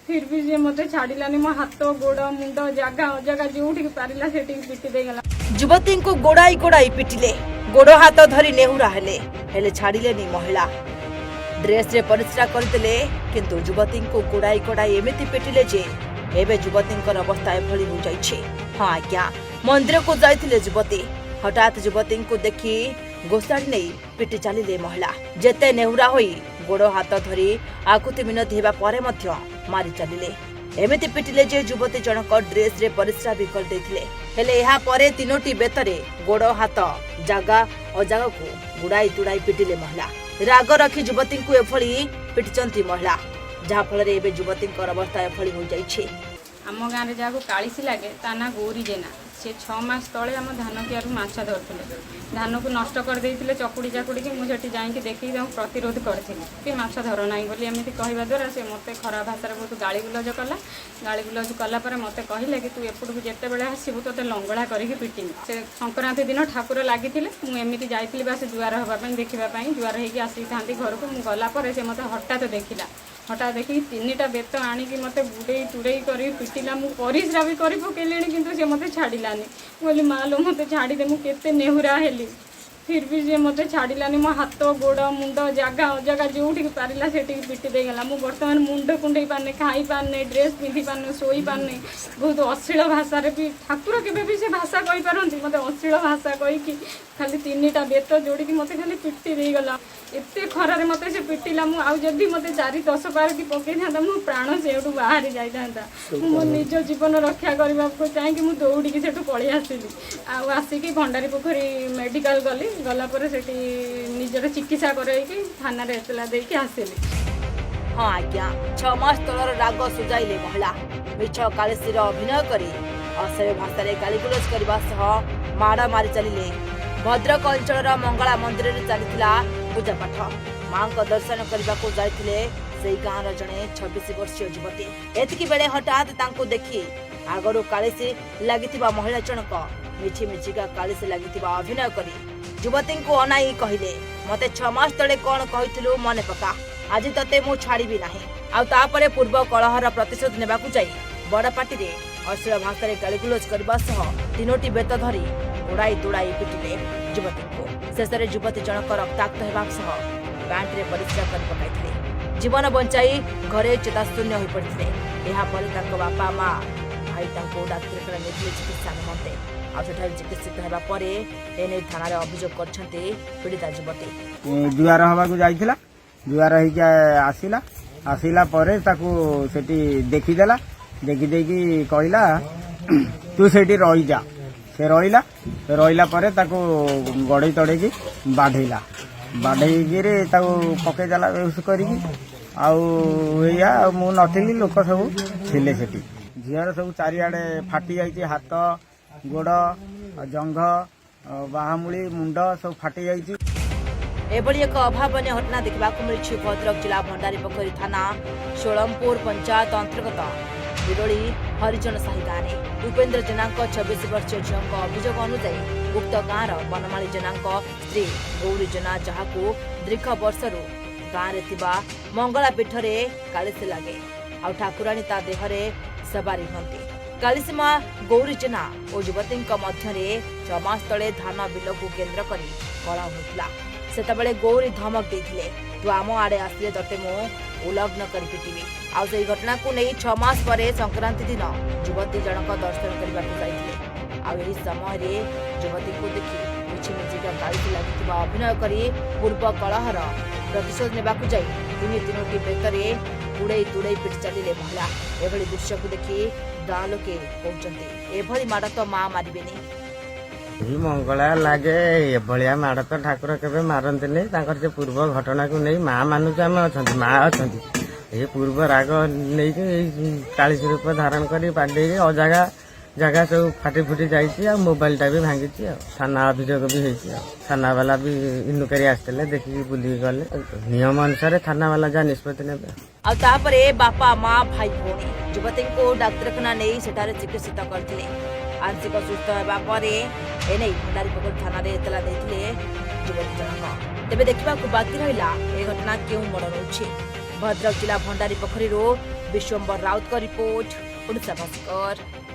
फिर भी ସେ ମତେ ଛାଡ଼ିଲାନି। ମୋ ହାତ, ଗୋଡ଼, ମୁଣ୍ଡ, ଜାଗା ଅଜାଗା ଯୋଉଠିକି ପାରିଲା ସେଠିକି ପିଟି ଦେଇଗଲା। ଯୁବତୀଙ୍କୁ ଗୋଡ଼ାଇ ଗୋଡ଼ାଇ ପିଟିଲେ, ଗୋଡ଼ ହାତ ଧରି ନେହୁରା ହେଲେ, ହେଲେ ଛାଡ଼ିଲେନି ମହିଳା। ଡ୍ରେସରେ ପରିସ୍ରା କରିଦେଲେ, କିନ୍ତୁ ଯୁବତୀଙ୍କୁ ଗୋଡ଼ାଇ ଗୋଡ଼ାଇ ଏମିତି ପିଟିଲେ ଯେ ଏବେ ଯୁବତୀଙ୍କର ଅବସ୍ଥା ଏଭଳି ହୋଇଯାଇଛି। ହଁ ଆଜ୍ଞା, ମନ୍ଦିରକୁ ଯାଇଥିଲେ ଯୁବତୀ। ହଠାତ୍ ଯୁବତୀଙ୍କୁ ଦେଖି ଘୋଷାଡ଼ି ନେଇ ପିଟି ଚାଲିଲେ ମହିଳା। ଯେତେ ନେହୁରା ହୋଇ ଗୋଡ଼ ହାତ ଧରି ଆକୁତି ମିନତି ହେବା ପରେ ମଧ୍ୟ ମାରି ଚାଲିଲେ। ଏମିତି ପିଟିଲେ ଯେ ଯୁବତୀ ଜଣକ ଡ୍ରେସରେ ପରିସ୍ରା ବି କରିଦେଇଥିଲେ। ହେଲେ ଏହାପରେ ତିନୋଟି ବେତରେ ଗୋଡ଼, ହାତ, ଜାଗା ଅଜାଗାକୁ ଗୁଡ଼ାଇ ତୁଡ଼ାଇ ପିଟିଲେ ମହିଳା। ରାଗ ରଖି ଯୁବତୀଙ୍କୁ ଏଭଳି ପିଟିଛନ୍ତି ମହିଳା, ଯାହାଫଳରେ ଏବେ ଯୁବତୀଙ୍କର ଅବସ୍ଥା ଏଭଳି ହୋଇଯାଇଛି। ଆମ ଗାଁରେ ଯାହାକୁ କାଳିଶୀ ଲାଗେ, ତା ନାଁ ଗୌରୀ ଜେନା। ସେ 6 ମାସ ତଳେ ଆମ ଧାନ କିଆରୁ ମାଛ ଧରୁଥିଲେ। ଧାନକୁ ନଷ୍ଟ କରିଦେଇଥିଲେ ଚକୁଡ଼ି ଚାକୁଡ଼ିକି। ମୁଁ ସେଠି ଯାଇକି ଦେଖିକି ତାଙ୍କୁ ପ୍ରତିରୋଧ କରିଥିଲି କି ମାଛ ଧର ନାହିଁ ବୋଲି। ଏମିତି କହିବା ଦ୍ୱାରା ସେ ମୋତେ ଖରାପ ଭାଷାରେ ବହୁତ ଗାଳିଗୁଲଜ କଲା। ଗାଳିଗୁଲଜ କଲା ପରେ ମୋତେ କହିଲେ କି ତୁ ଏପଟକୁ ଯେତେବେଳେ ଆସିବୁ, ତୋତେ ଲଙ୍ଗଳା କରିକି ପିଟିବି। ସେ ସଂକ୍ରାନ୍ତି ଦିନ ଠାକୁର ଲାଗିଥିଲେ। ମୁଁ ଏମିତି ଯାଇଥିଲି ବାସ୍ ଜୁଆର ହେବା ପାଇଁ, ଦେଖିବା ପାଇଁ। ଜୁଆର ହେଇକି ଆସିଥାନ୍ତି ଘରକୁ। ମୁଁ ଗଲା ପରେ ସେ ମୋତେ ହଠାତ୍ ଦେଖିଲା। ହଠାତ୍ ଦେଖିକି ତିନିଟା ବେତ ଆଣିକି ମୋତେ ବୁଡ଼େଇ ତୁଡ଼େଇ କରି ପିଟିଲା। ମୁଁ ପରିସ୍ରା ବି କରି ପକେଇଲିଣି, କିନ୍ତୁ ସେ ମୋତେ ଛାଡ଼ିଲାନି। ମୁଁ କହିଲି, ମା ଲୋ, ମୋତେ ଛାଡ଼ିଦେ। ମୁଁ କେତେ ନେହୁରା ହେଲି, फिर भी ସେ ମତେ ଛାଡ଼ିଲାନି। ମୋ ହାତ, ଗୋଡ଼, ମୁଣ୍ଡ, ଜାଗା ଅଜାଗା ଯୋଉଠିକି ପାରିଲା ସେଠିକି ପିଟି ଦେଇଗଲା। ମୁଁ ବର୍ତ୍ତମାନ ମୁଣ୍ଡ କୁଣ୍ଡେଇ ପାରୁନି, ଖାଇ ପାରୁନି, ଡ୍ରେସ୍ ପିନ୍ଧି ପାରୁନି, ଶୋଇ ପାରୁନି। ବହୁତ ଅଶ୍ଳୀଳ ଭାଷାରେ ବି, ଠାକୁର କେବେ ବି ସେ ଭାଷା କହିପାରନ୍ତି? ମୋତେ ଅଶ୍ଳୀଳ ଭାଷା କହିକି ଖାଲି ତିନିଟା ବେତ ଯୋଡ଼ିକି ମୋତେ ଖାଲି ପିଟି ଦେଇଗଲା। ଏତେ ଖରାରେ ମୋତେ ସେ ପିଟିଲା। ମୁଁ ଆଉ ଯଦି ମୋତେ ଚାରି ଦଶ ପାର କି ପକେଇଥାନ୍ତା, ମୋ ପ୍ରାଣ ସେଇଠୁ ବାହାରି ଯାଇଥାନ୍ତା। ମୁଁ ମୋ ନିଜ ଜୀବନ ରକ୍ଷା କରିବାକୁ ଚାହିଁକି ମୁଁ ଦୌଡ଼ିକି ସେଠୁ ପଳେଇ ଆସିଲି। ଆଉ ଆସିକି ଭଣ୍ଡାରୀ ପୋଖରୀ ମେଡ଼ିକାଲ ଗଲି। ଗଲା ପରେ ସେଠି ନିଜର ଚିକିତ୍ସା କରାଇକି ଥାନାରେ ଏତଲା ଦେଇକି ଆସିଲି। ହଁ ଆଜ୍ଞା, 6 ମାସ ତଳର ରାଗ ସୁଜାଇଲେ ମହିଳା। ମିଛ କାଳିସୀର ଅଭିନୟ କରି ଅସଭ୍ୟ ଭାଷାରେ ଗାଳିଗୁଲଜ କରିବା ସହ ମାଡ଼ ମାରି ଚାଲିଲେ। ଭଦ୍ରକ ଅଞ୍ଚଳର ମଙ୍ଗଳା ମନ୍ଦିରରେ ଚାଲିଥିଲା ପୂଜାପାଠ। ମାଙ୍କ ଦର୍ଶନ କରିବାକୁ ଯାଇଥିଲେ ସେଇ ଗାଁର ଜଣେ 26 ବର୍ଷୀୟ ଯୁବତୀ। ଏତିକି ବେଳେ ହଠାତ୍ ତାଙ୍କୁ ଦେଖି ଆଗରୁ କାଳିସୀ ଲାଗିଥିବା ମହିଳା ଜଣକ ମିଛି ମିଛିକା କାଳିସୀ ଲାଗିଥିବା ଅଭିନୟ କରି ଯୁବତୀଙ୍କୁ ଅନାଇ କହିଲେ, "ମତେ 6 ମାସ ତଳେ କଣ କହିଥିଲୁ ମନେ ପକା। ଆଜି ତତେ ମୁଁ ଛାଡ଼ିବି ନାହିଁ।" ଆଉ ତାପରେ ପୂର୍ବ କଳହର ପ୍ରତିଶୋଧ ନେବାକୁ ଯାଇ ବଡ଼ ପାଟିରେ ଅଶ୍ଳୀଳ ଭାଷାରେ ଗାଳିଗୁଲଜ କରିବା ସହ ତିନୋଟି ବେତ ଧରି ଗୋଡ଼ାଇ ତୁଡ଼ାଇ ପିଟିଲେ ଯୁବତୀଙ୍କୁ। ଶେଷରେ ଯୁବତୀ ଜଣକ ରକ୍ତାକ୍ତ ହେବା ସହ ପ୍ୟାଣ୍ଟରେ ପରିସ୍ରା କରି ପକାଇଥିଲେ। ଜୀବନ ବଞ୍ଚାଇ ଘରେ ଚେତାଶୂନ୍ୟ ହୋଇପଡ଼ିଥିଲେ। ଏହାପରେ ତାଙ୍କ ବାପା, ମା, ଭାଇ ତାଙ୍କୁ ଡାକ୍ତରଖାନା ନେଇଥିଲେ ଚିକିତ୍ସା ନିମନ୍ତେ। ଆଉ ସେଠାରେ ଚିକିତ୍ସିତ ହେବା ପରେ ଏନେଇ ଥାନାରେ ଅଭିଯୋଗ କରିଛନ୍ତି ପୀଡ଼ିତା ଯୁବତୀ। ଜୁଆର ହବାକୁ ଯାଇଥିଲା। ଜୁଆର ହେଇକି ଆସିଲା। ଆସିଲା ପରେ ତାକୁ ସେଠି ଦେଖିଦେଲା। ଦେଖିଦେଇକି କହିଲା, ତୁ ସେଇଠି ରହିଯା। ସେ ରହିଲା। ରହିଲା ପରେ ତାକୁ ଗଡ଼େଇ ତଡ଼େଇକି ବାଢ଼େଇଲା। ବାଢ଼େଇକିରି ତାକୁ ପକେଇଦେଲା ବେହୋସ କରିକି। ଆଉ ଏଇଆ। ଆଉ ମୁଁ ନଥିଲି, ଲୋକ ସବୁ ଥିଲେ ସେଠି। ଝିଅର ସବୁ ଚାରିଆଡ଼େ ଫାଟି ଯାଇଛି। ହାତ, ଗୋଡ଼, ଜଙ୍ଘ, ବାହାମୂଳି, ମୁଣ୍ଡ ସବୁ ଫାଟି ଯାଇଛି। ଏଭଳି ଏକ ଅଭାବନୀୟ ଘଟଣା ଦେଖିବାକୁ ମିଳିଛି ଭଦ୍ରକ ଜିଲ୍ଲା ଭଣ୍ଡାରୀପୋଖରୀ ଥାନା ଷୋଳମପୁର ପଞ୍ଚାୟତ ଅନ୍ତର୍ଗତ ବିରୋଳି ହରିଜନ ସାହି ଗାଁରେ। ଉପେନ୍ଦ୍ର ଜେନାଙ୍କ 26 ବର୍ଷୀୟ ଝିଅଙ୍କ ଅଭିଯୋଗ ଅନୁଯାୟୀ, ଉକ୍ତ ଗାଁର ବନମାଳୀ ଜେନାଙ୍କ ସ୍ତ୍ରୀ ଗୌରୀ ଜେନା, ଯାହାକୁ ଦୀର୍ଘ ବର୍ଷରୁ ଗାଁରେ ଥିବା ମଙ୍ଗଳା ପୀଠରେ କାଳିସୀ ଲାଗେ ଆଉ ଠାକୁରାଣୀ ତା ଦେହରେ ସବାରି ହୁଅନ୍ତି। କାଳିସୀ ମା ଗୌରୀ ଜେନା ଓ ଯୁବତୀଙ୍କ ମଧ୍ୟରେ 6 ମାସ ତଳେ ଧାନ ବିଲକୁ କେନ୍ଦ୍ର କରି କଳହ ହୋଇଥିଲା। ସେତେବେଳେ ଗୌରୀ ଧମକ ଦେଇଥିଲେ, ତୁ ଆମ ଆଡ଼େ ଆସିଲେ ତତେ ମୁଁ ଉଲଗ୍ନ କରି ପିଟିବି। ଆଉ ସେହି ଘଟଣାକୁ ନେଇ 6 ମାସ ପରେ ସଂକ୍ରାନ୍ତି ଦିନ ଯୁବତୀ ଜଣକ ଦର୍ଶନ କରିବାକୁ ଯାଇଥିଲେ। ଆଉ ଏହି ସମୟରେ ଯୁବତୀଙ୍କୁ ଦେଖି ମିଛି ମିଛିକା କାଳିସୀ ଲାଗିଥିବା ଅଭିନୟ କରି ପୂର୍ବ କଳହର ପ୍ରତିଶୋଧ ନେବାକୁ ଯାଇ ତିନି ତିନୋଟି ବେତରେ ତୁଡ଼େଇ ତୁଡ଼େଇ ପିଟି ଚାଲିଲେ ମହିଳା। ଏଭଳି ଦୃଶ୍ୟକୁ ଦେଖି ଗାଁ ଲୋକେ କହୁଛନ୍ତି, ଏଭଳି ମାଡ଼ ତ ମା ମାରିବେନି। ଏଇ ମଙ୍ଗଳା ଲାଗେ। ଏଭଳିଆ ମାଡ଼ ତ ଠାକୁର କେବେ ମାରନ୍ତିନି। ତାଙ୍କର ସେ ପୂର୍ବ ଘଟଣାକୁ ନେଇ ମା ମାନୁଛୁ ଆମେ, ଅଛନ୍ତି, ମା ଅଛନ୍ତି। ଏଇ ପୂର୍ବ ରାଗ ନେଇକି ଏଇ କାଳିଶୀ ରୂପ ଧାରଣ କରି ବାଡେଇକି ଅଜାଗା ଜାଗା ସବୁ ଫାଟି ଫୁଟି ଯାଇଛି ଆଉ ମୋବାଇଲଟା ବି ଭାଙ୍ଗିଛି। ଆଉ ଥାନା ଅଭିଯୋଗ ବି ହେଇଛି। ଆଉ ଥାନା ବାଲା ବି ଇନକ୍ୱାରି ଆସିଥିଲେ, ଦେଖିକି ବୁଲିକି ଗଲେ। ନିୟମ ଅନୁସାରେ ଥାନା ବାଲା ଯାହା ନିଷ୍ପତ୍ତି ନେବେ। ଆଉ ତାପରେ ବାପା, ମା, ଭାଇ, ଭଉଣୀ ଯୁବତୀଙ୍କୁ ଡାକ୍ତରଖାନା ନେଇ ସେଠାରେ ଚିକିତ୍ସିତ କରିଥିଲେ। ଆଂଶିକ ସୁସ୍ଥ ହେବା ପରେ ଏନେଇ ଭଣ୍ଡାରୀପୋଖରୀ ଥାନାରେ ଏତଲା ଦେଇଥିଲେ ଯୁବତୀ ଜଣକ। ତେବେ ଦେଖିବାକୁ ବାକି ରହିଲା ଏ ଘଟଣା କେଉଁ ମୋଡ଼ ନେଉଛି। ଭଦ୍ରକ ଜିଲ୍ଲା ଭଣ୍ଡାରୀପୋଖରୀରୁ ବିଶ୍ୱମ୍ବର ରାଉତଙ୍କ ରିପୋର୍ଟ, ଓଡ଼ିଶା ଭାସ୍କର।